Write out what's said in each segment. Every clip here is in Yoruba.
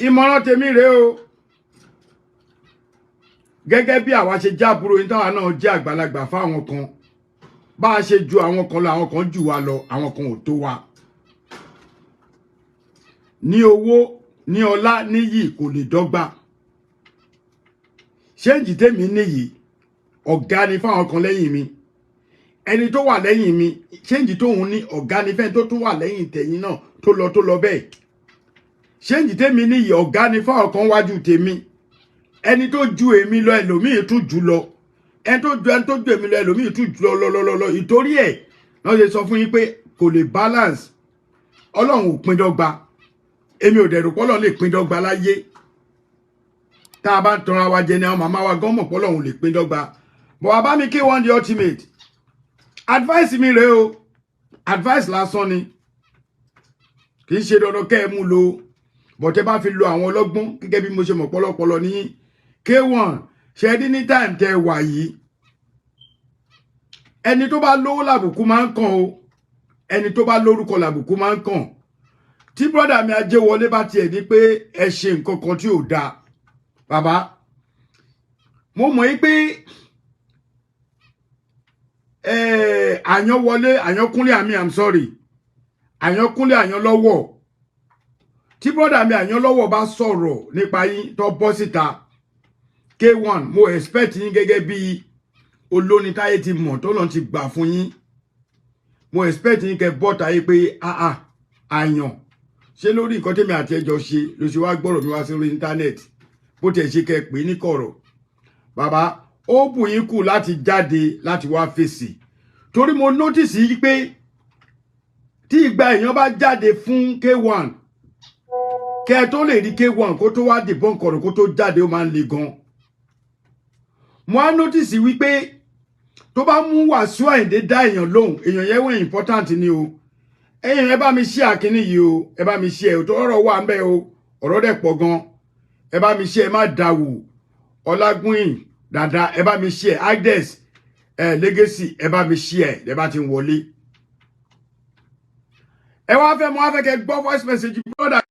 Ìmọ̀ràn tèmi rèé o, gẹ́gẹ́ bí àwa ṣe jábúrò yín, táwa náà jẹ́ àgbàlagbà fáwọn kan, bá a ṣe ju àwọn kan lọ, àwọn kan jù wá lọ, àwọn kan ò tó wa ní owó, ní ọlá, níyì, kò lè dọ́gba. Change tèmi níyì, ọ̀gá ni fáwọn kan lẹ́yìn mi. Ẹni tó wà lẹ́yìn mi, change tóun ní, ọ̀gá ni fẹ́ni tó tún wà lẹ́yìn tẹ̀yìn náà, tó lọ tó lọ bẹ́ẹ̀. Change tèmi níyì, ọ̀gá ni fáwọn kan wájú tèmi. Ẹni tó ju èmi lọ, ẹlòmíì tún jù lọ. Ẹni tó ju èmi lọ, ẹlòmíì tún jù lọ lọ lọ lọ. Ìtorí ẹ̀ náà ṣe sọ fún yín pé kò lè balance. Ọlọ́run ò pín dọ́gba. Èmi ò dẹ̀rù pọ́lọ́run lè pín dọ́gba láyé. Tá a bá ń tanra wa jẹ ni. Àwọn màmá wa gan mọ̀ pọ́lọ́run lè pín dọ́gba. But bàbá mi, K1 the Ultimate, advice mi rèé o. Advice lásán ni, kì í ṣe dandan kẹ́ ẹ mú lo, but ẹ bá fi lo àwọn ọlọ́gbọ́n, gẹ́gẹ́ bí mo ṣe mọ̀ pọ́lọ́pọ́lọ́ ní K1 ṣe rí ní time tẹ́ wà yìí. Ẹni tó bá lówó làbùkù máa ń kàn o, ẹni tó bá lórúkọ làbùkù máa ń kàn. Tí brother mi Ajéwọlé bá tiẹ̀ ní pé ẹ ṣe nǹkan kan tí ò dáa, bàbá, mo mọ̀ yí pé Àyànwọlé, Àyànkúnlé àmì, I'm sorry, Àyànkúnlé Àyànlọ́wọ́, tí brother mi Àyànlọ́wọ́ bá sọ̀rọ̀ nípa yín tó bọ́ síta, K1, mo expect yín gẹ́gẹ́ bí olórin táyé ti mọ̀, tó lọ́n ti gbà fún yín, mo expect yín kẹ́ bọ́ta yìí pé, "Ah ah, Àyàn, ṣé lórí nǹkan tèmi àti ẹjọ́ ṣe ló ṣe wá gbọ́rọ̀ mi wá sí orí internet?" Bó tiẹ̀ ṣe kẹ́ pè ní kọ̀rọ̀, bàbá, ó bù yín kù láti jáde láti wá fèsì, torí mo notice yìí pé tí ìgbà èèyàn bá jáde fún K1, kẹ́ ẹ tó lè rí K1 kó tó wá dìbọn kọ̀rọ̀, kó tó jáde, ó máa ń le gan. Mo á notice wípé tó bá mú Wàsíù Àyìndé dá èèyàn lóhùn, èèyàn yẹn wọ́n important ni o. Ẹ̀yin, ẹ bá mi ṣí àkíní yìí o, ẹ bá mi ṣí ẹ tó. Ọ̀rọ̀ wà ń bẹ o, ọ̀rọ̀ dẹ̀ pọ̀ gan. Ẹ bá mi ṣí ẹ, má dàwù ọlágúnyìn dáadáa. Ẹ bá mi ṣí ẹ, Agnes ẹ Legacy, ẹ bá mi ṣí ẹ. Ẹ bá ti ń wọlé, ẹ wá fẹ́, mo wá fẹ́ kẹ́ gbọ́ voice message brother.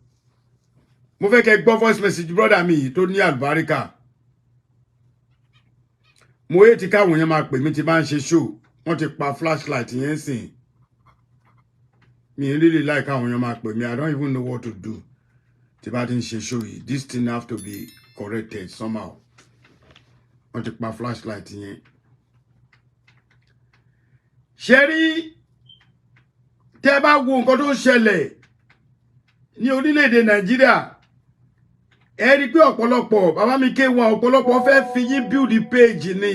Mo fẹ́ kẹ́ gbọ́ voice message brother mi yìí tó ní àlùbáríkà. Mo yé ti káwọn yẹn máa pè mí tí bá ń ṣe show. Wọ́n ti pa flashlight yẹn sìn mi ì really like káwọn yẹn máa pè mí. I don't even know what to do tí bá ti ń ṣe show yìí. This thing have to be corrected somehow. Wọ́n ti pa flashlight yẹn. Ṣe rí, tẹ́ bá wo nǹkan tó ń ṣẹlẹ̀ ní orílẹ̀-èdè Nàìjíríà, ẹ rí i pé ọ̀pọ̀lọpọ̀, bàbá mi K1, ọ̀pọ̀lọpọ̀ fẹ́ fi yín build page ni.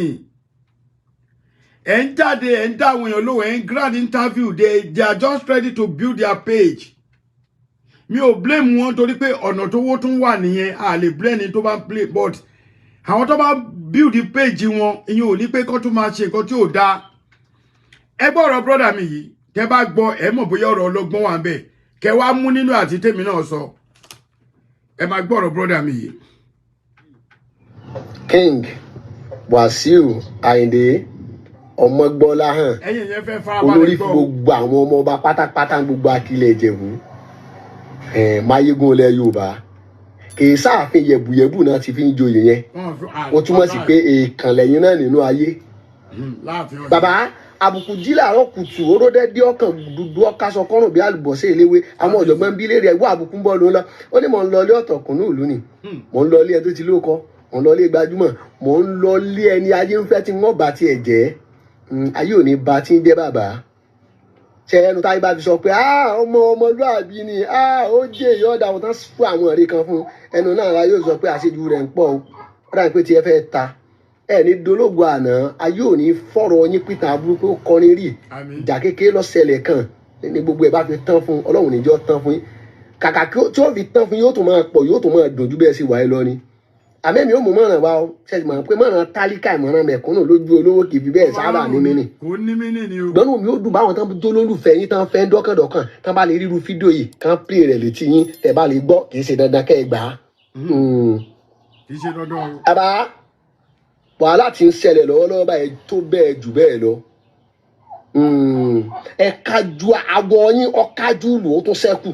Ẹ̀ ń jáde, ẹ̀ ń dá àwọn èèyàn lóhùn, ẹ̀ ń grant interview. They are just ready to build their page. Mi ò blame wọn, torí pé ọ̀nà tó wó tún wà nìyẹn. A lè blame ẹni tó bá ń play, but àwọn tó bá build page wọn, ìyẹn ò ní pé kó tún máa ṣe nǹkan tí ò dáa. Ẹ gbọ́ ọ̀rọ̀ brother mi yìí. Tẹ́ bá gbọ́, ẹ mọ̀ bóyá ọ̀rọ̀ ọlọ́gbọ́n wà ń bẹ̀ kẹ́ wá mú nínú àti tèmi náà sọ. Ẹ máa gbọ́ ọ̀rọ̀ brother mi yìí. King Wàsíù Àyìndé Ọmọgbọ́láhàn, Ẹ̀yin yẹn fẹ́ farabalẹ̀ olórí gbọ́ fún gbogbo àwọn ọmọ ọba pátápátá, gbogbo akilẹ̀ Ìjẹ̀bú, máyégún ilẹ̀ Yorùbá, kì í sáàfin yẹ̀bùyẹ̀bù náà ti fi ń joyè yẹn. Ó túmọ̀ sí pé èèkàn lẹ́yìn náà nínú ayé. Láàfin Ọ̀yọ́. Bàbá, àbùkù jí làárọ̀ kùtù, oródẹ́dẹ́ ọkàn dúdú, ọkásọ kọrùn bí àlùbọ́sẹ̀ eléwé. Àwọn ọ̀jọ̀gbọ́n bí léèrè ẹ̀wọ́ àbùkù ń bọ̀ ló ń lọ. Ó ní mò ń lọ ilé ọ̀tọ̀kùnú ìlú ni, mò ń lọ ilé ẹ tó ti lóko, mò ń lọ ilé gbajúmọ̀, mò ń lọ ilé ẹni ayé ń fẹ́ tí wọ́n bá tiẹ̀ jẹ́. Ayé ò ní ba tí ń jẹ́. Bàbá, ṣe ẹnu táyé bá fi sọ pé, "Ah, ọmọ ọmọlúàbí ni, ah, ó jẹ́ ìyọ́dà àwọn tán fún àwọn ọ̀rẹ́ kan fún ẹnu náà la yóò sọ pé àṣejù rẹ̀ ń pọ̀ o." Ó dàbí pé tiẹ̀ fẹ́ ta ẹ ní dológo àná. Ayé ò ní fọ̀rọ̀ yín pìtàn aburú pé ó kọrin rí. Àmín. Ìjà kékeré lọ́sẹ̀lẹ̀ kan ní gbogbo ẹ̀ bá fi tán fún. Ọlọ́run níjọ́ tán fún yín. Kàkà tí ó fi tán fún yín, yóò tún máa pọ̀, yóò tún máa dùn ju bẹ́ẹ̀ sì wáyé lọ ni. Àmẹ́mi ó mú mọ̀ràn wa o. Ṣe mọ̀ pé mọ̀ràn tálíkà, ìmọ̀ràn mẹ̀kúnnù lójú olówó kì í fi bẹ́ẹ̀ sábà ní mí nì. Kò ní mí nì ni o. Gbọ́nù mi ó dùn báwọn tán tó lólùfẹ́ yín, tán fẹ́ dọ́kàndọ́kàn, tán bá lè ríru fídíò yìí, kán play rẹ̀ létí yín, tẹ̀ bá lè gbọ́. Kì í ṣe dandan kẹ́ ẹ gbà á. Kì í ṣe dandan o. Bàbá, wàhálà tí ń ṣẹlẹ̀ lọ́wọ́lọ́wọ́ báyìí tó bẹ́ẹ̀ jù bẹ́ẹ̀ lọ. Ẹ kájú àwọ̀ yín, ọ̀kájú lò ó tún ṣẹ́kù.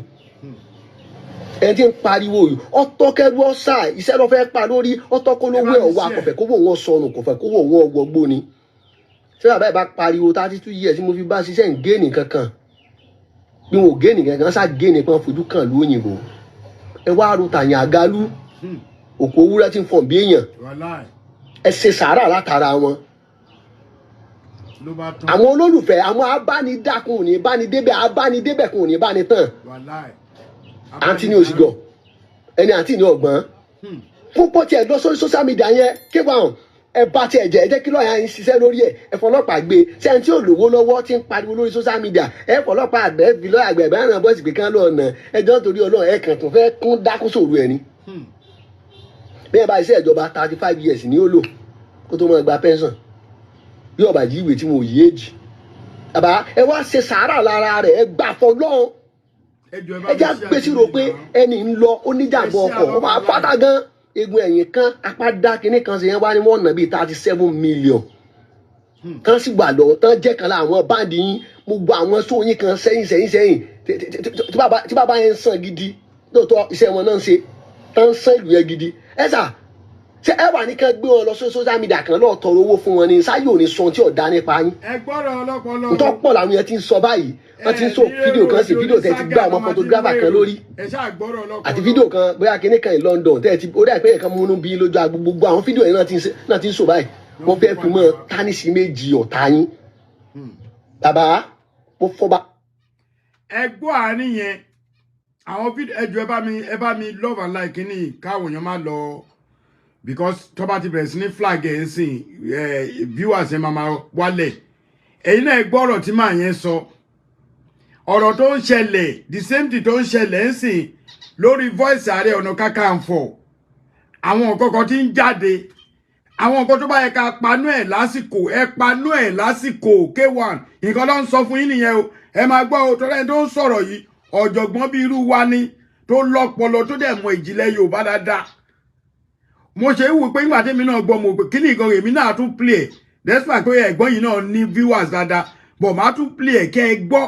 Ẹni tí ń pariwo yìí, ọtọkẹrù ọsà iṣẹ́ ló fẹ́ pa lórí ọtọkọlówó ẹ̀ wá, kọfẹ́ kówó wọn sọnù, kọfẹ́ kówó wọn wọgbó ni. Ṣé bàbá yìí bá pariwo 32 years tí mo fi bá ṣiṣẹ́ ń géènì kankan, bí wọn ò géènì kankan, ṣá géènì kan fojú kan lóyìnbó. Ẹ wá ro tàyàn àgálù, òkú owúrẹ́ tí ń fọ̀n bí èèyàn. Wàláì. Ẹ ṣe sàárà látara wọn. Ló bá tán. Àwọn olólùfẹ́, àwọn abánidàkùn ò ní bánidébẹ̀, abánidébẹ̀kùn ò ní bánitàn. Wàláì. Àǹtí ní òsìgọ̀ ẹni, àǹtí ní ọ̀gbọ́n púpọ̀ tí ẹ lọ sórí social media yẹn kéwàá hàn. Ẹ bá tiẹ̀ jẹ́, ẹ jẹ́ kí lọ́ọ̀yà yín ṣiṣẹ́ lórí ẹ̀. Ẹ fọlọ́pàá gbé. Ṣé ẹni tí ò lówó lọ́wọ́ tí ń pariwo lórí social media, ẹ fọlọ́pàá àgbẹ̀ fi lọ́ọ̀yà àgbẹ̀ bẹ́ẹ̀ ràn bọ́ọ̀sì pé kán lọ́ọ̀ nà ẹjọ́ nítorí Ọlọ́run. Ẹ kàn tún fẹ́ kún dákún sòrò ẹ̀ ni. Bí ẹ bá iṣẹ́ ìjọba, 35 years ni ó lò kó tó máa gba pension, bí ọba yí ìwé tí mo yí èjì. Bàbá, ẹ wá ṣe sàárà lára rẹ̀, ẹ gbà fọlọ́run. Ẹ jọ̀ọ́, ẹ bá Ẹ mi já share gbé sírò pé kíní náà. Ẹni ń lọ oníjàmbá Ẹ share ọkọ̀, ó máa lọ́wọ́. fátá gan, egun ẹ̀yìn kan, apá dá kinní kan ṣe yẹn, wá ní wọ́n nà bíi 37 million kan sì gbà lọ tán jẹ́ kan láwọn band yín. Mo gbọ́ àwọn sóyún kan sẹ́yìn sẹ́yìn sẹ́yìn tí bàbá yẹn ń sàn gidi lóòótọ́, iṣẹ́ wọn náà ń ṣe tán ń sàn ìlú yẹn gidi. Ẹ sà, ṣé ẹ wà ní kán gbé wọn lọ sí social media kan lọ́ọ́ tọrọ owó fún wọn ni? Sáyé ò ní sọ tí ọ̀dá nípa yín. Ẹ gbọ́dọ̀ ọlọ́pọlọ. Ntọ́ pọ̀ làwọn yẹn ti ń sọ báyìí. Wọ́n ti ń sọ fídíò kan sí fídíò tẹ́ ti gbá ọmọ photographer kan lórí Ẹ ṣáà gbọ́dọ̀ ọlọ́pọlọ. àti fídíò kan bóyá kinní kan in London tẹ́ ẹ ti ó dà pé ẹ̀kan múnú bí lójú agbo. Gbogbo àwọn fídíò yẹn náà ti ń sọ báyìí. Wọ́n fẹ́ fi mọ́ tánìsì méjì ọ̀tá yín. Bàbá, mo fọba. Ẹ gbọ́ àárín yẹn, àwọn fídíò. Ẹ jọ̀ọ́, ẹ bá mi love and like ní káwọn èèyàn má lọ, because tó bá ti bẹ̀rẹ̀ sí ní flag ẹ̀ ń sìn ẹ, viewers ẹ máa wálẹ̀. Ẹ̀yin náà ẹ gbọ́ ọ̀rọ̀ tí màá yẹn sọ, ọ̀rọ̀ tó ń ṣẹlẹ̀, the same thing tó ń ṣẹlẹ̀ ń sìn lórí voice Ààrẹ Ọ̀nà Kakanfò. Àwọn nǹkan kan tí ń jáde, àwọn nǹkan tó bá yẹ ká panú ẹ̀ lásìkò, ẹ panú ẹ̀ lásìkò. K1, nǹkan ló ń sọ fún yín nìyẹn o. Ẹ máa gbọ́ o, tọ́lá ẹni tó ń sọ̀rọ̀ yìí, ọ̀jọ̀gbọ́n bíi irú wa ni, tó lọ́pọlọ, tó dẹ̀ mọ ìjìnlẹ̀ Yorùbá dáadáa. Mo ṣe ń wò pé nígbà tẹ́mi náà gbọ́, mo pé kí ni nǹkan èmi náà tún play ẹ̀, despite pé ẹ̀gbọ́n yìí náà ní viewers dáadáa, but màá tún play ẹ̀ kẹ́ ẹ gbọ́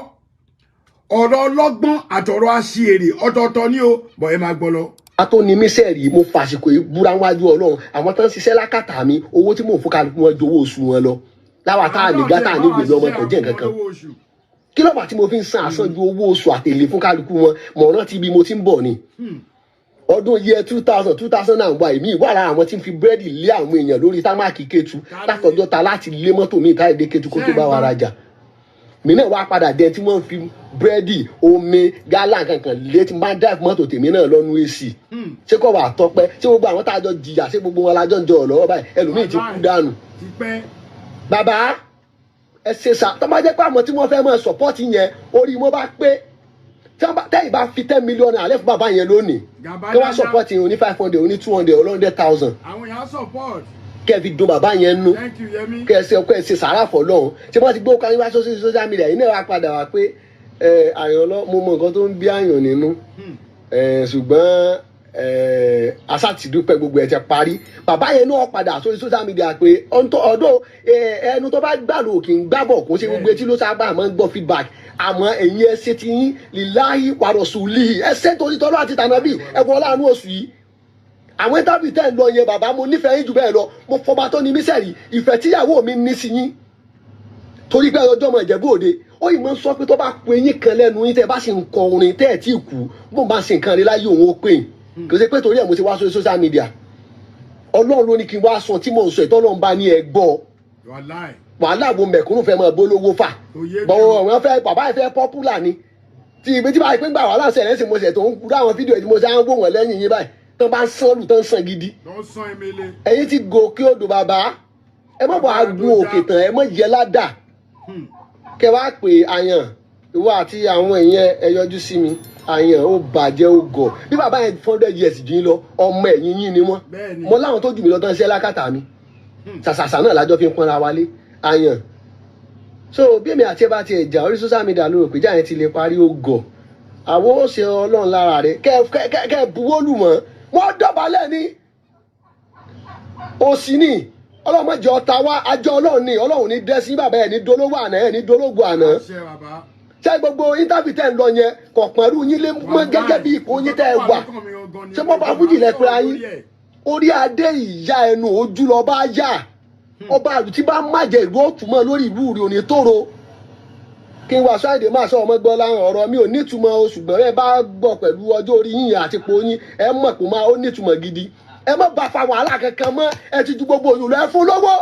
ọ̀rọ̀ ọlọ́gbọ́n àtọ̀rọ̀ aṣièrè ọ̀tọ̀ọ̀tọ̀ ni o. Bọ̀ ẹ máa gbọ́ lọ. A tó ní mí sẹ́ẹ̀rì, mo fàsìkò yìí búra wájú Ọlọ́run, àwọn tó ń ṣiṣẹ́ lákàtà mi, owó tí mò ń fún kálukú wọn ju owó oṣù wọn lọ. Láwa tá a ní gátà ní gbèlú ọmọ kò jẹ́ nǹkan kan. Kí ló fà tí mo fi ń san àsan ju owó oṣù àtèlé fún kálukú wọn? Mọ̀ rántí bí mo ti ń bọ̀ ni. Ọdún year 2000, 2001, èmi wà lára àwọn tí ń fi búrẹ́dì lé àwọn èèyàn lórí tarmac Kétu látọjọ́ ta láti lé mọ́tò mi táyé dé Kétu kó tó bá wa rajà. Mi náà wá padà dé tí wọ́n fi búrẹ́dì, omi, gálà kankan lé tí n bá drive mọ́tò tèmi náà lọ́nu AC. Ṣé kò wà tọpẹ́? Ṣé gbogbo àwọn tá a jọ jìyà, ṣé gbogbo wọn la jọ ń jọ lọ́wọ́ báyìí? Ẹlòmíì ti kú dànù. Ti pẹ́. Bàbá, ẹ ṣe sà. Tó bá jẹ́ pé àwọn tí wọ́n fẹ́ máa support yẹn, orí wọn bá pé, tí wọ́n bá tẹ́yìn bá fi 10 million alẹ́ fún bàbá yẹn lónìí, Gàbá kí wọ́n dáadáa. support yẹn oní 500, oní 200, 100,000, Àwọn èèyàn support. kẹ́ ẹ fi dùn bàbá yẹn nú. Thank you, Yẹmi. Kẹ́ ẹ ṣe sàrà fọlọ́run. Tí wọ́n ti gbé ọkọ̀ wá sórí social media yìí náà, wá padà wá pé ẹ àyàn lọ, mo mọ nǹkan tó ń bí àyàn nínú ẹ, ṣùgbọ́n ẹ asátìdúpẹ́, gbogbo ẹ ti parí. Bàbá yẹn náà padà sórí social media pé ọdún ẹnu tó bá gbà lò kì í gbàbọ̀, kó ṣe gbogbo etí ló sábà máa ń gbọ́ feedback. Àmọ́ ẹ̀yin, ẹ ṣe ti yín lillahi wa rasulihi, ẹ ṣe torí tọ́lọ́ àti tànàbí, ẹ fọ́ láàánú oṣù yìí. Àwọn interview tẹ́ ń lọ yẹn, bàbá, mo nífẹ̀ẹ́ yín jù bẹ́ẹ̀ lọ. Mo fọba tó ní mísẹ̀rì ìfẹ́ tíyàwó mi ní sí yín, torí pé ọjọ́ ọmọ Ìjẹ̀bú Òde, ó yìí máa ń sọ pé tó bá pe eyín kan lẹ́nu yín, tẹ́ ẹ bá sì ń kọ orin tẹ́ ẹ̀ tí ì kú, bó ń bá ṣe nǹkan rí láyé òun ó pè yín. Kò sí pé torí ẹ̀ mo ti wá sórí social media. Ọlọ́run ló ní kí n wá sọ tí mò ń sọ ìtọ́lọ́run bá ní ẹ gbọ́. Wàláì. Wàhálà wo mẹ̀kúnnù fẹ́ máa bólówó fà? Òye mi. Bọ̀wọ̀ wọn fẹ́, bàbá yẹn fẹ́ popular ni. Tí ibi tí báyìí pé ń gbà wàhálà ṣẹlẹ̀ sí, mo ṣẹ̀ tó ń kú láwọn fídíò tí mo ṣe à ń wò wọ́n lẹ́yìn yín báyìí, tán bá ń sán lù, tán ń sàn gidi. Lọ sán emele. Ẹ̀yin ti gòkè odò, bàbá, ẹ má bọ̀ àgùn òkè tán, ẹ má yẹ ládà. Kẹ wá pé àyàn, ìwọ àti àwọn èèyàn ẹ yọjú sí mi. Àyàn ó bàjẹ́, ó gọ̀ bí bàbá yẹn 400 years jù yín lọ, ọmọ ẹ̀yìn yín ni wọ́n. Bẹ́ẹ̀ni. Mo láwọn tó jù mí lọ tán ṣiṣẹ́ lákàtà mi, ṣàṣàṣà náà lájọ́ fi ń pọ́nra wálé. Àyàn, so bí èmi àti ẹ bá tiẹ̀ jà orí social media lórí òpèjà yẹn ti lè parí, ó gọ̀. Àwọn ó ṣe Ọlọ́run lára rẹ, kẹ kẹ kẹ buwọ́lù mọ́ wọ́n dọ̀bálẹ̀ ní òsì ní ọlọ́mọdé ọ̀tá wa. Àjọ Ọlọ́run ní Ọlọ́run ní dẹ́sí bàbá ẹ̀ ní dolówó àná, ẹ̀ ní dológo àná. Àṣẹ, bàbá. Ṣé gbogbo interview tẹ́ ń lọ yẹn kọ̀pọ̀rú yín lé mọ́ gẹ́gẹ́ bí ipò yín tẹ́ ẹ wà? Ṣé bọ́ba fújì lẹ pé ayín orí adé ìyá ẹnu ojú lọ bá yá ọba àlù tí bá má jẹ ìlú òtúmọ̀ lórí ìlú rí òní tóro. Kí n wá sọ àìdè máa sọ ọmọ gbọ́ láwọn ọ̀rọ̀ mi ò nítumọ̀ o, ṣùgbọ́n ẹ bá gbọ́ pẹ̀lú ọjọ́ orí yín àti ipò yín, ẹ mọ̀ pé máa ó nítumọ̀ gidi. Ẹ má bá fa wàhálà kankan mọ́, ẹ ti ju gbogbo òyìnbó ẹ fún lówó,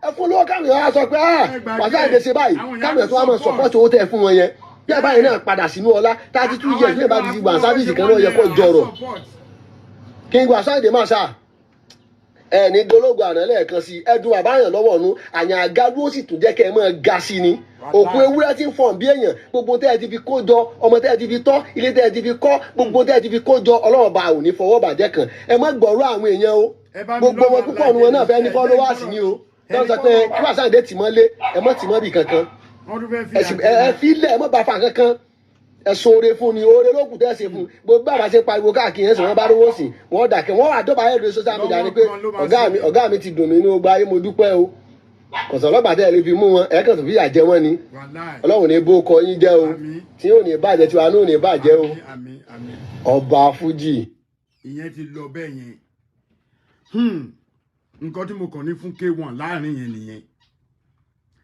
ẹ fún lówó káwọn èèyàn á sọ pé ah Wasiu Ayinde ṣe báyìí, káwọn èèyàn tó wá mọ̀ sọ̀pọ̀tì owó tẹ́ ẹ fún wọn yẹn. Bí ẹ báyìí náà padà sínú ọlá 32 years ní ìbá ti wà sáfíìsì kan náà yẹ kó jọrọ̀. Kí n wá sọ àìdè máa ṣáà ẹ ní dológo àná lẹ́ẹ̀kan sí ẹdun àbáyàn lọ́wọ́ nu àyàn àgádú ó sì tún jẹ́ kẹ́ ẹ máa ga sí ni. Òkú ewúrẹ́ tí ń fọ̀n bí èèyàn, gbogbo tẹ́ ẹ ti fi kó jọ, ọmọ tẹ́ ẹ ti fi tọ́, ilé tẹ́ ẹ ti fi kọ́, gbogbo tẹ́ ẹ ti fi kó jọ, Ọlọ́run bá ò ní fọwọ́ bàjẹ́ kan. Ẹ má gbọ́rọ̀ àwọn èèyàn o, gbogbo wọn púpọ̀ nu wọn náà fẹ́ ní followers ni o. Tó ń sọ pé kí Wasiu Ayinde tì mọ́ lé, ẹ mọ́ tì mọ́ bì kankan, ẹ fi lẹ̀, ẹ mọ́ bá fa kankan, ẹ sóore fún ni, oore ló kù tẹ́ ṣe fún. Gbogbo àbá ṣe pariwo káàkiri yẹn sọ wọn bá rówó sí wọn dàkẹ́, wọn wà dọ́bà ayélujára social media ni pé ọ̀gá mi ti dùn mí ní ogbà ayé, mo dúpẹ́ o. Kọ̀sọ̀ ọlọ́pàá tẹ́ ẹ lè fi mú wọn, ẹ kàn tó fìyà jẹ wọn ni. Ọlọ́run ní bó kọ yín jẹ́ o, tí yóò ní bàjẹ́, tiwa náà ní bàjẹ́ o. Ọba Fújì. Ìyẹn ti lọ bẹ́ẹ̀ yẹn. Nǹkan tí mo kàn ní fún K1 láàrin yẹn nìyẹn.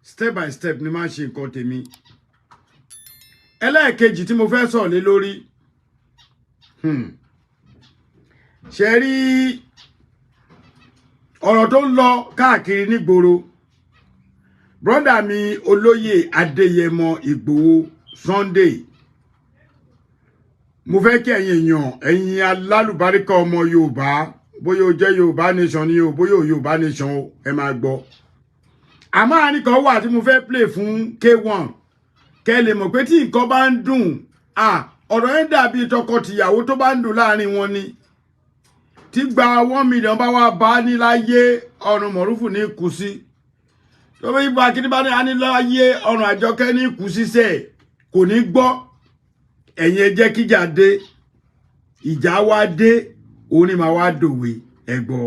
Step by step ni máa ń ṣe nǹkan tèmi. Ẹlẹ́ẹ̀kejì tí mo fẹ́ sọ̀rọ̀ lé lórí, ṣe rí ọ̀rọ̀ tó ń lọ káàkiri nígboro. Brọ́dà mi olóyè Adéyẹmọ Ìgbòho Sunday, mo fẹ́ kí ẹ̀yin èèyàn, ẹ̀yin alálùbáríkà ọmọ Yorùbá, bóyá o jẹ́ Yorùbá nation ni o, bóyá o Yorùbá nation o, ẹ máa gbọ́. Àmọ́ àárín kan wà tí mo fẹ́ play fún K1, kẹ́ lè mọ̀ pé tí nǹkan bá ń dùn, ọ̀rọ̀ yẹn dàbí tọkọ-tìyàwó tó bá ń dùn láàrin wọn ni. Tí gba 1 million bá wá bá ní láyé, ọ̀run mọ̀rúfù ní kù sí. Tó bí ibà kí ní bá ní aníláyé, ọ̀run àjọkẹ́ ní kù sísẹ̀, kò ní gbọ́. Ẹ̀yin ẹ jẹ́ kíjà dé, ìjà wá dé, òun ni màá wá dòwe ẹ gbọ́.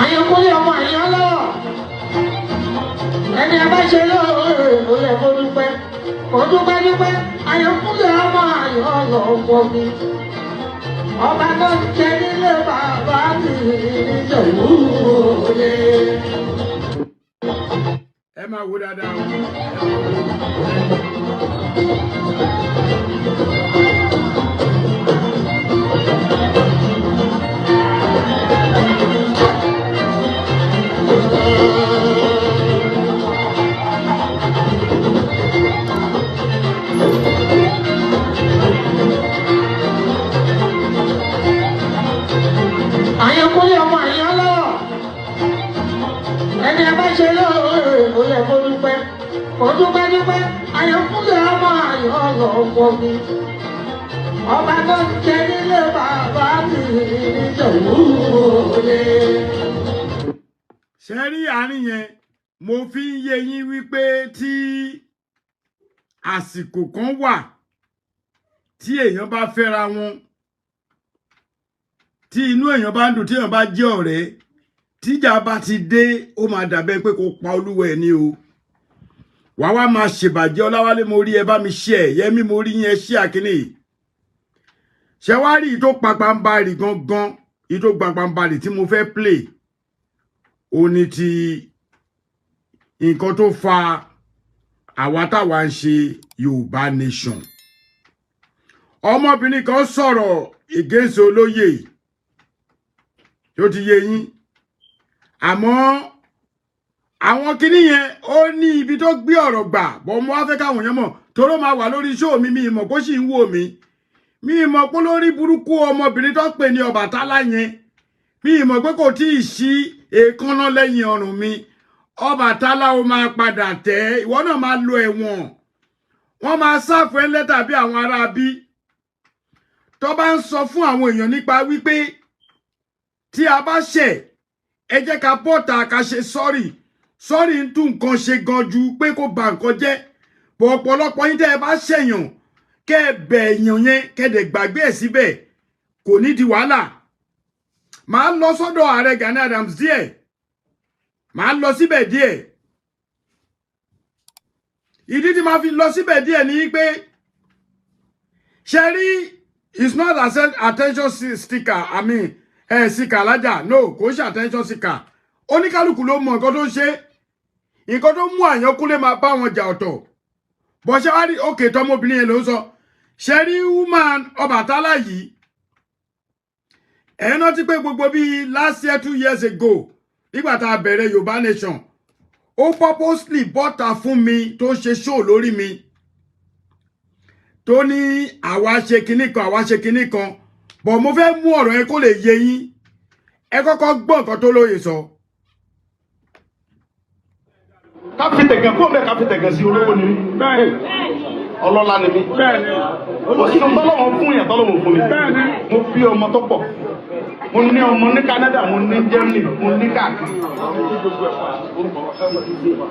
Àyànkúlé ọmọ àyàn lọ́wọ́, ẹni a bá ṣe lóore ó yẹ kó dúpẹ́, kó dúpẹ́ dúpẹ́. Àyànkúlé ọmọ àyàn lọ́wọ́ mi, ọba tó ń jẹ nílé bàbá mi níjẹ̀bú òde. Ẹ máa wo dáadáa o. Àyànkúlé ọmọ àyàn lọ́wọ́, ẹni a bá ṣe lóore ó yẹ kó dúpẹ́, kó dúpẹ́ dúpẹ́. Àyànkúlé ọmọ àyàn lọ́wọ́ mi, ọba tó ń jẹ nílé bàbá mi níjẹ̀bú òde. Ṣe rí àárín yẹn, mo fi ń yé yín wípé tí àsìkò kan wà tí èèyàn bá fẹ́ra wọn, tí inú èèyàn bá ń dùn, tí èèyàn bá jẹ́ ọ̀rẹ́, tíjà bá ti dé, ó máa dàbẹ́ pé kó pa olúwa ẹ̀ ní o. Wàá wá máa ṣèbàjẹ́. Ọláwálé, mo rí ẹ, bá mi ṣe ẹ. Yẹmí, mo rí yẹn ṣe àkíní. Ṣe wá rí i tó pàpàǹbarì gangan, i tó pàpàǹbarì tí mo fẹ́ play, ó ní ti nǹkan tó fa àwa táwa ń ṣe Yorùbá nation. Ọmọbìnrin kan sọ̀rọ̀ against olóyè tó ti yé yín, àmọ́ àwọn kinní yẹn ó ní ibi tó gbé ọ̀rọ̀ gbà bọ́. Mo wá fẹ́ káwọn èèyàn mọ̀ toró máa wà lórí show mi. Mi mọ̀ kó sì ń wò mí, mi mọ̀ pé lórí burúkú ọmọbìnrin tó pè ní Ọbàtálá yẹn, mi mọ̀ pé kò tí ì sí èékánná lẹ́yìn ọrùn mi. Ọbàtálá, ó máa padà tẹ́, ìwọ náà máa lo ẹ̀wọ̀n, wọ́n máa sáfù ẹ́ lẹ́tà bí àwọn ará bí tó bá ń sọ fún àwọn èèyàn nípa wípé tí a bá ṣẹ̀ Ẹ jẹ́ ká bọ́ta ká ṣe sorry. Sorry ń tún nǹkan ṣe gan ju pé kó ba nǹkan jẹ́ bọ̀. Ọ̀pọ̀lọpọ̀ yín, tẹ́ ẹ bá ṣèyàn, kẹ́ ẹ bẹ̀ èèyàn yẹn, kẹ́ ẹ dẹ̀ gbàgbé ẹ̀ síbẹ̀, kò ní di wàhálà. Màá lọ sọ́dọ̀ ààrẹ Gani Adams díẹ̀, màá lọ síbẹ̀ díẹ̀. Ìdí tí màá fi lọ síbẹ̀ díẹ̀ ni pé, ṣe rí, it's not attention sticker, I mean, seeker alájà. No, kò ṣe attention seeker. Oníkálukú ló mọ nǹkan tó ń ṣe, nǹkan tó mú Àyànkúnlé máa bá wọn jà ọ̀tọ̀. Bọ́ ṣe wá rí òkè tọmọbìnrin yẹn ló ń sọ. Ṣe rí woman Ọbàtálá yìí, ẹ rántí pé gbogbo bíi last year, 2 years ago, nígbà tá a bẹ̀rẹ̀ Yorùbá Nation, ó purposely bọ́ta fún mi, tó ṣe show lórí mi, tó ní àwa ṣe kinní kan, àwa ṣe kinní kan. Bọ̀ mo fẹ́ mú ọ̀rọ̀ yẹn kó lè yé yín. Ẹ kọ́kọ́ gbọ́ nǹkan tó lóye sọ. Ká fi tẹ̀gàn kó bẹ́ẹ̀, ká fi tẹ̀gàn sí. Olówó ni mí, ọlọ́lá ni mí. Kò sí ohun tọ́lọ́wọ́n fún yẹn tọ́lọ́wọ́n fún mi. Mo bí ọmọ tó pọ̀. Mo ní ọmọ ní Canada, mo ní Germany, mo ní káàkiri.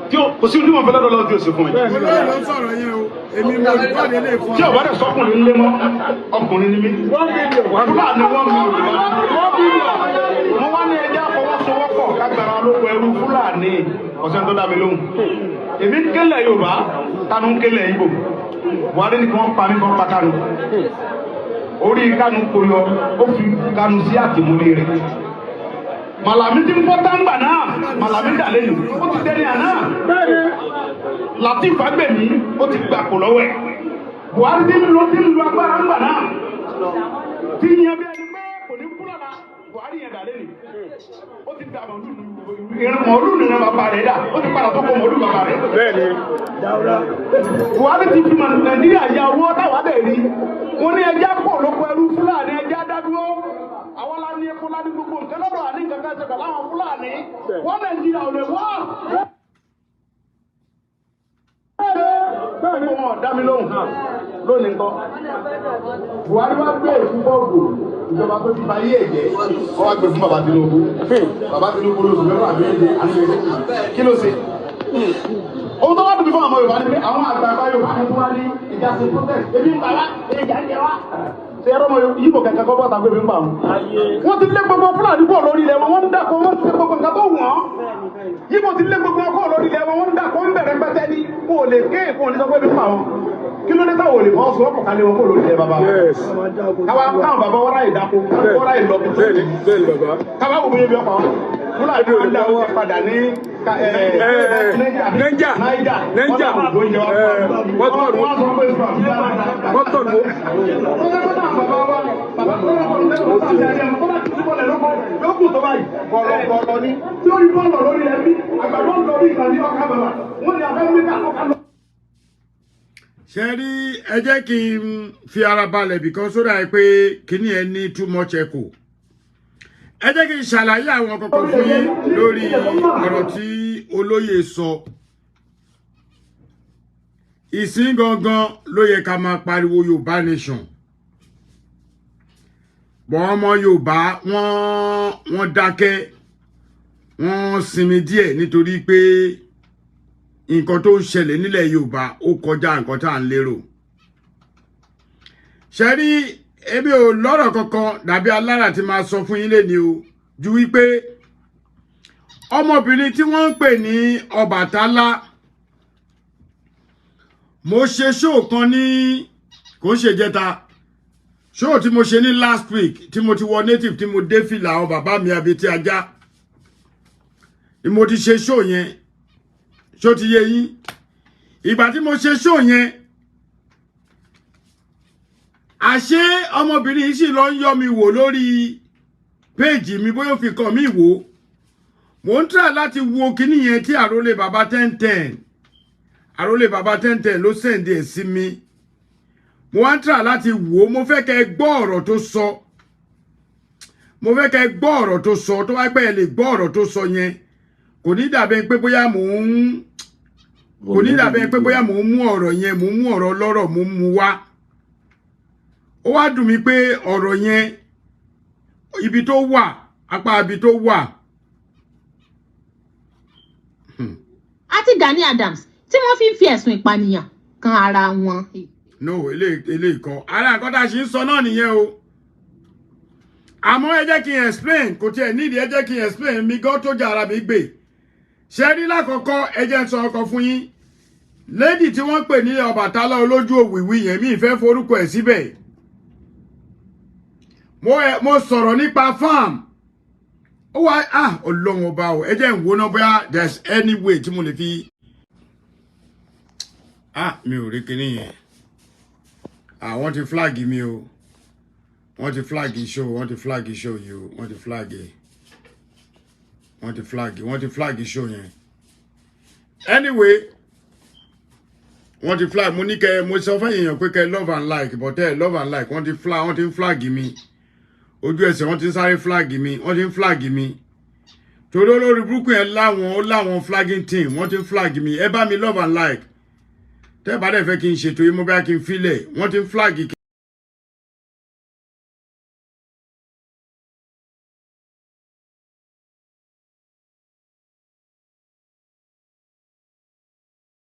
Tí o kò sí ojú mọ̀ fẹ́ lọ́dọ̀ lọ́wọ́ tí o sì fún mi. Olóyè ló ń sọ̀rọ̀ yẹn o. Èmi mo olùkọ́ni lè fún Tí o bá dẹ̀ sọ́kùnrin ńlé mọ́, ọkùnrin ni mí. Fúlàní 1 million. Mo wá ní ẹjẹ́ àfọwọ́sowọ́pọ̀ kágbára olóko ẹrú Fúlàní. Ọ̀sẹ̀ tó dá mi lóhùn. Èmi ń kélẹ̀ Yorùbá, Kánú ń kélẹ̀ Ìgbò. Buhari ní kí wọ́n pa mí, kí wọ́n pa Kánú. Orí Kánú kò yọ, ó fi Kánú sí àtìmọ́lé rẹ̀. Màlàmí ti ń fọ́ táǹgbà náà, Màlàmí dà lẹ́nu, ó ti dẹni àná. Lateef Fagbemi, ó ti gbà kò lọ́wọ́ ẹ̀. Buhari ti ń lo agbára ńgbà náà. Tí yan bí ẹni pé kò ní kú lọ́la, Buhari yẹn dà lẹ́nu. Ó ti dà mọ̀lú ìrìn mọ̀lú nìyẹn bàbá rẹ̀ dà, ó ti padà tó kọ mọ̀lú bàbá rẹ̀. Buhari ti fi mọ̀ Nàìjíríà ya owó táwa dẹ̀ rí. Wọ́n ní ẹja pọ̀ lóko ẹrú Fúlàní, ẹja dádúró. Àwọn la ní epo, la ní gbogbo nǹkan lọ́dọ̀, àní nǹkan kan ṣe pẹ̀lú àwọn Fúlàní. Wọ́n Nàìjíríà ò lè wá. Gbogbo wọn ò dá mi lóhùn lónìí nǹkan. Buhari wá gbé èkú bọ́ọ̀gù ìjọba tó ti ba yé ẹ̀jẹ̀. Wọ́n wá gbé fún bàbá Tinubu. Bàbá Tinubu lóṣù 6 àbí 7 àti kí ló ṣe? Ohun tó wá dùn mí fún àwọn Yorùbá ni pé àwọn àgbààgbà Yorùbá kan tó wá ní ìjà ṣe protest. Ebi ń pa wá, ìjà ń jẹ wá. Ṣé ẹ̀rọ ọmọ Yíbò kẹ̀kẹ́ kọ́ bọ́ta pé ebi ń pa wọn? Wọ́n ti lé gbogbo Fúlàní kúrò lórí ilẹ̀ wọn, wọ́n ń dàkọ̀, wọ́n ń ṣe gbogbo nǹkan tó wù wọ́n. Yíbò ti lé gbogbo wọn kúrò lórí ilẹ̀ wọn, wọ́n ń dàkọ̀, ń bẹ̀rẹ̀ pẹ́tẹ́ ní kó o lè ké èkó ní sọ pé ebi ń pa wọn. Kí ló dé táwọn ò lè fọwọ́ sowọ́pọ̀ ká lé wọn kúrò lórí ilẹ̀ bàbá wọn? Káwa káwọn bàbá wọn ráyè dáko, káwọn ráyè lọ bí. Bẹ́ẹ̀ni bàbá. Káwa wò bóyá ebi ọ̀pá wọn. Fúlàní wọn dá oúnjẹ padà ní Niger. Niger. Niger. Wọ́n tọ̀nù. Wọ́n tọ̀nù. Kọ̀lọ̀kọ̀lọ̀ ni tí ó rí bọ́ọ̀lù lórí ẹbí àgbàdo ń lọ bí ìgbà ní ọkà bàbà wọ́n ní afẹ́ mẹ́ta ọkà lọ. Ṣe rí, ẹ jẹ́ kí n fi ara balẹ̀ because ó dà pé kíní ẹ ní too much echo. Ẹ jẹ́ kí n ṣàlàyé àwọn kọ̀ọ̀kan fún yín lórí ọ̀rọ̀ tí olóyè sọ. Ìsín gangan ló yẹ ká máa pariwo Yorùbá Nation bọ́. Ọmọ Yorùbá wọ́n dákẹ́, wọ́n sinmi díẹ̀ nítorí pé nǹkan tó ń ṣẹlẹ̀ nílẹ̀ Yorùbá ó kọjá nǹkan tá à ń lérò. Ṣe rí, ebi ò lọ́rọ̀ kankan dàbí alára tí máa sọ fún yín lẹ́ni o, ju wípé ọmọbìnrin tí wọ́n ń pè ní Ọbàtálá, mo ṣe show kan ní, kò ń ṣe jẹta, show tí mo ṣe ní last week, tí mo ti wọ native, tí mo dé fìlà àwọn bàbá mi abetí ajá ni mo ti ṣe show yẹn. Ṣó ti yé yín? Ìgbà tí mo ṣe show yẹn, àṣé ọmọbìnrin yìí sì lọ ń yọ mi wò lórí péèjì mi, bóyá ó fi kàn mí wò. Mò ń try láti wo kíní yẹn tí àrólé bàbá 1010, àrólé bàbá 1010 ló send ẹ̀ sí mi. Mo wá ń try láti wò ó. Mo fẹ́ kẹ́ ẹ gbọ́ ọ̀rọ̀ tó sọ. Mo fẹ́ kẹ́ ẹ gbọ́ ọ̀rọ̀ tó sọ. Tó wá pẹ́ ẹ lè gbọ́ ọ̀rọ̀ tó sọ yẹn, kò ní dàbẹ́ pé bóyá mò ń mú ọ̀rọ̀ yẹn, mò ń mú ọ̀rọ̀ lọ́rọ̀, mò ń mú wá. Ó wá dùn mí pé ọ̀rọ̀ yẹn, ibi tó wà, apá ibi tó wà. Àti Gani Adams tí wọ́n fi ń fi ẹ̀sùn ìpànìyàn kan ara wọn. No, eléyìí kan ara nǹkan tá a ṣe ń sọ náà nìyẹn o. Àmọ́ ẹ jẹ́ kí n explain, kò tiẹ̀ nídìí, ẹ jẹ́ kí n explain mi gan tó jẹ́ ara mi gbè. Ṣe rí lákọ̀ọ́kọ́, ẹ jẹ́ n sọ ọkọ̀ fún yín. Lady tí wọ́n pè ní Ọbàtálá olójú òwìwí yẹn, mi ìfẹ́ forúkọ ẹ̀ síbẹ̀. Mo sọ̀rọ̀ nípa farm ó wá. Ah, Ọlọ́run ọba o! Ẹ jẹ́ n wo náà bóyá there's any way tí mo lè fi. Ah, mi ò rí kinní yẹn. Ah, wọ́n ti flag mi o, wọ́n ti flag show, wọ́n ti flag show yìí o, wọ́n ti flag, wọ́n ti flag, wọ́n ti flag show yẹn. Anyway, wọ́n ti flag. Mo ní kẹ́, mo sọ fún èèyàn pé kẹ́ love and like, but ẹ love and like. Wọ́n ti flag, wọ́n ti ń flag mi ojú ẹsẹ̀, wọ́n ti ń sáré flag mi, wọ́n ti ń flag mi torí olórí burúkú yẹn láwọn, ó láwọn flagging team, wọ́n ti ń flag mi. Ẹ bá mi love and like. Tẹ́ bá dẹ̀ fẹ́ kí n ṣètò yìí, mo bá kí n filẹ̀, wọ́n ti ń flag.